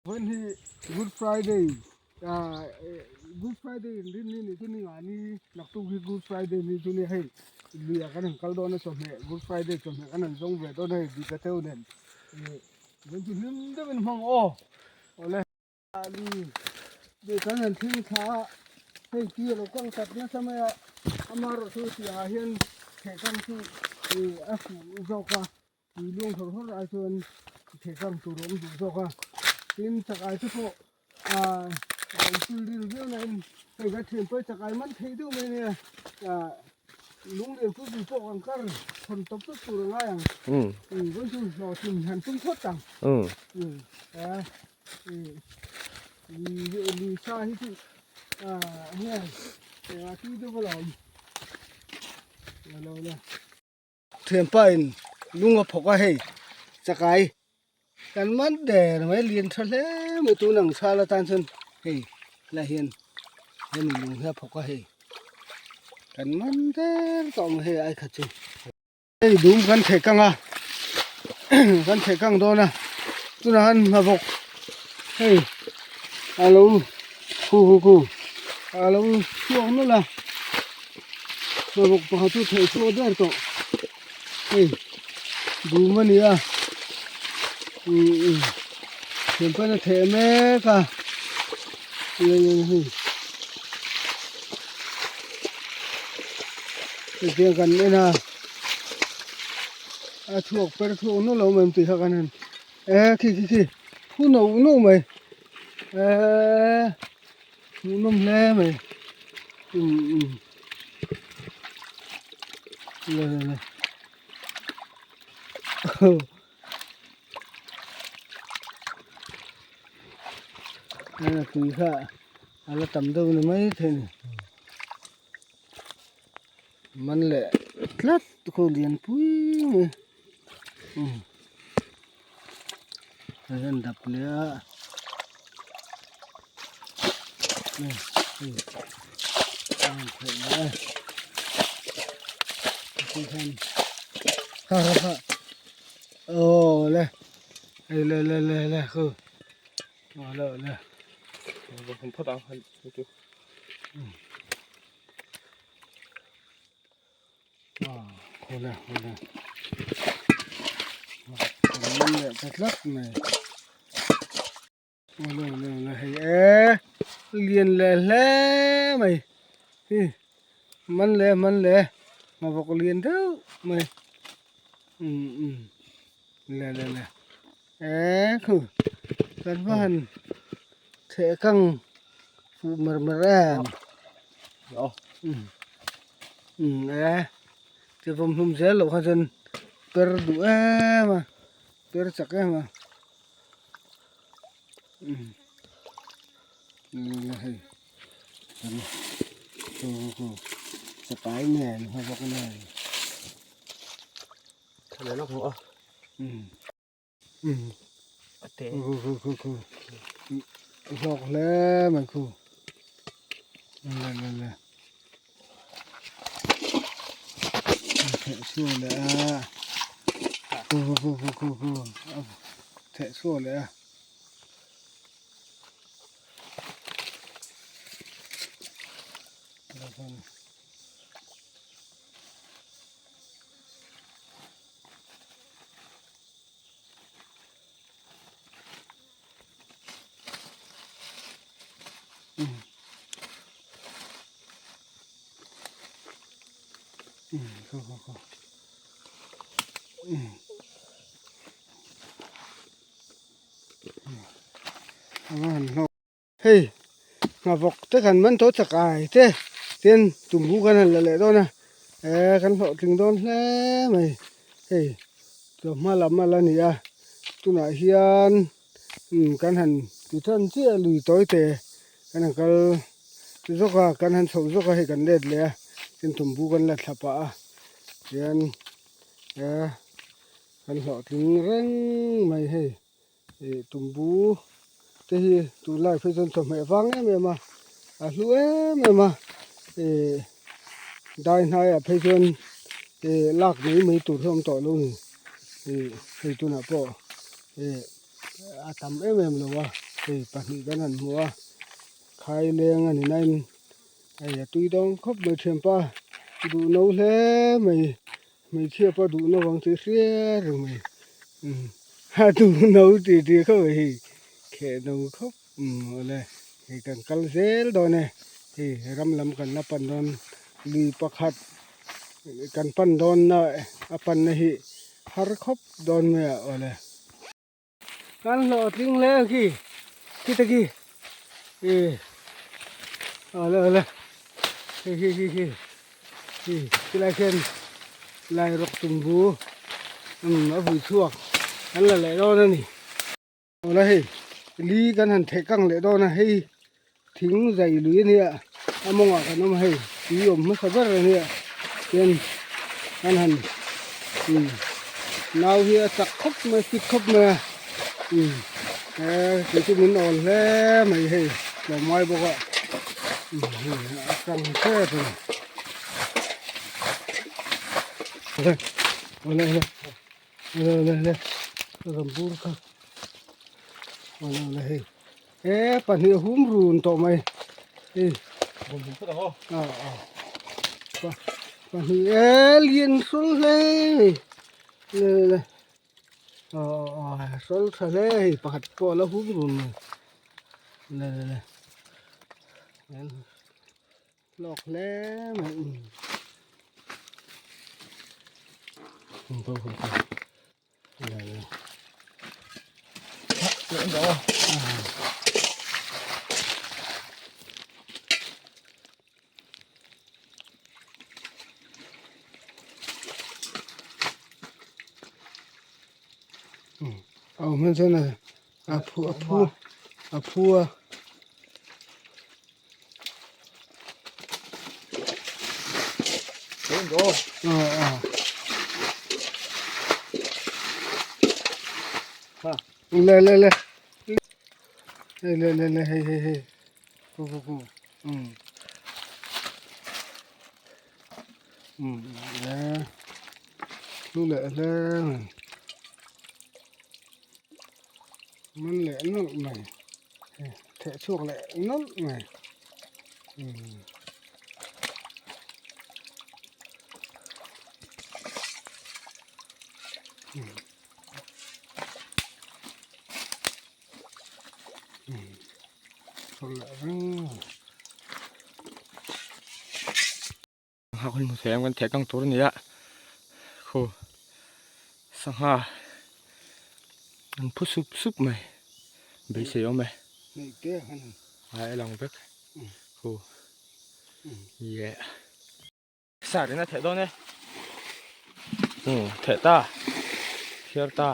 Vawiin hi Good Friday ah Good Friday inrinni ni chu ni nga ni naktuk hi Good Friday ni chu nia hei luiah kan han kal dawn a chawhmeh Good Friday chawhmeh kan han zawng ve dawn a hei Dika teu nen ih vawiin chu hlim deuhin hmang aw awle. Lui kan han thing thla a hei tui a lo kang tak nasa mai a amaherawhchu tiangah hian thehkang chu ih a fuh zawk a. Tui luang hawr hawr ai chuan thehkang tur a awm duh zawk a, tin chakai te pawh ah a awm fil ril viau na in hei kan thian pawh hi chakai man thei deuh mai ania ah lunglian pui pui pawh kan kar thawn tawp tawp tur a ngai ang umm vawi chu hlawhtlin han tum phawt ang umm ah lui lui sa hi chu ah nge engah tui deuh a lo awm a lo la. Thianpa in lung a phawk a hei chakai kan man der mai lian tha hle mai tun ang chhal atan chuan hei helai hian hemi lung hi a phawk a hei kan man der tawh ang hei ai khat chu hei dum kan theh kang a kan theh kang dawn a tunah hian hna bawk hei a lo khu khu khu a lo chhuak nawlh a. Hmaruk pakhat chu theih chhuah der tawh hei dum a ni a umm thian pawn a theh mek a hei hetiang kan en a a chhuak per chhuak nawlh a awm em tih kha kan han e khi khi khi phu no no mai eee. Hmuhnawm hle mai umm umm le le le a tui kha a la tam deuh ni mai thei a ni man leh tlat khaw lian pui mai umm. Hei hian dap leh a hei a rawn khawih leh a ti hian ha ha ha aw le hei le le le le khu aw le le Khawle khawle kan leh ta tlat mai awle awle awle hei e lian leh hle mai hi man leh man leh nghavawk lian deuh mai umm umm le le le e khu kan va han theh kang fuh mer mer em umm e ti vawm hlum zel loh kha chuan per duh em a per chak em a umm hei chakai nen hmabak nen umm. Khu khu khu hlawk hle mai khu le le le theh chhuak leh a khu khu khu khu khu theh chhuak leh a. Hei hnavawk te kan man tawh chak ai te tin tumbu kan han la leh dawn a eh kan hlawhtling dawn hle mai hei chawhma lam a la ni a tunah hian umm kan han ti tan chiah lui tawi te kan han kal zawk a kan han chho zawk a hei kan let leh a tin tumbu kan la thla pah a tihian eh kan hlawhtling reng mai hei. Ih tumbu te hi tunlai phei chuan chawhmeh vang em em a a hlu em em a ih dai hnaiah phei chuan ih lak mai mai tur hi a awm tawh lo a ni ih hei tunah pawh ih. a tam em em lo a hei pahnih kan han hmu a khai leng a ni nain hei a tui dawn khawp mai thianpa duh no hle mai hmeichhia pawh duh no ang tih hria reng mai umm a duh no tih tih khawp mai hei kheh no khawp umm awle hei kan kal zel dawn e hei ram lam kan la pan dawn lui pakhat kan pan dawn na a pan na hi har khawp dawn mai a awle. Kan hlawhtling hle ang khi khita khi ih awle awle hei khi khi khi khi khilai khian lai rawk tumbu umm a vui chhuak an la leh dawn a ni awle hei li kan han theh kang leh dawn a hei thing zai lui a nia a mawngah kan awm a hei tui awm hmasa ber a nia chuan an han umm nau hi a chak khawp mai fit khawp mai a umm he tui chu min awl hle mai hei tlawmngai bawk a umm hei a tang tep a ni awle awle awle awle awle rawn bur kha awle awle hei. E pahnih a hum run tawh mai hei a a pahnih e lian hrawl hle hei le le a a hrawl tha hle hei pakhat pawh a la hum run mai le le le hlawk hle mai Aw hman chuan a phu a phu a phu a. Le le le le le le hei hei hei ku ku ku um um le lu le le man leh nawlh mai theh chhuak leh nawlh mai umm. Sangha hun hmu thei ang kan theh kang tur a ni a khu sangha an phu sup sup mai beisei awm e a e lang vek khu yeah sar in a theh dawn e theh ta thiar ta.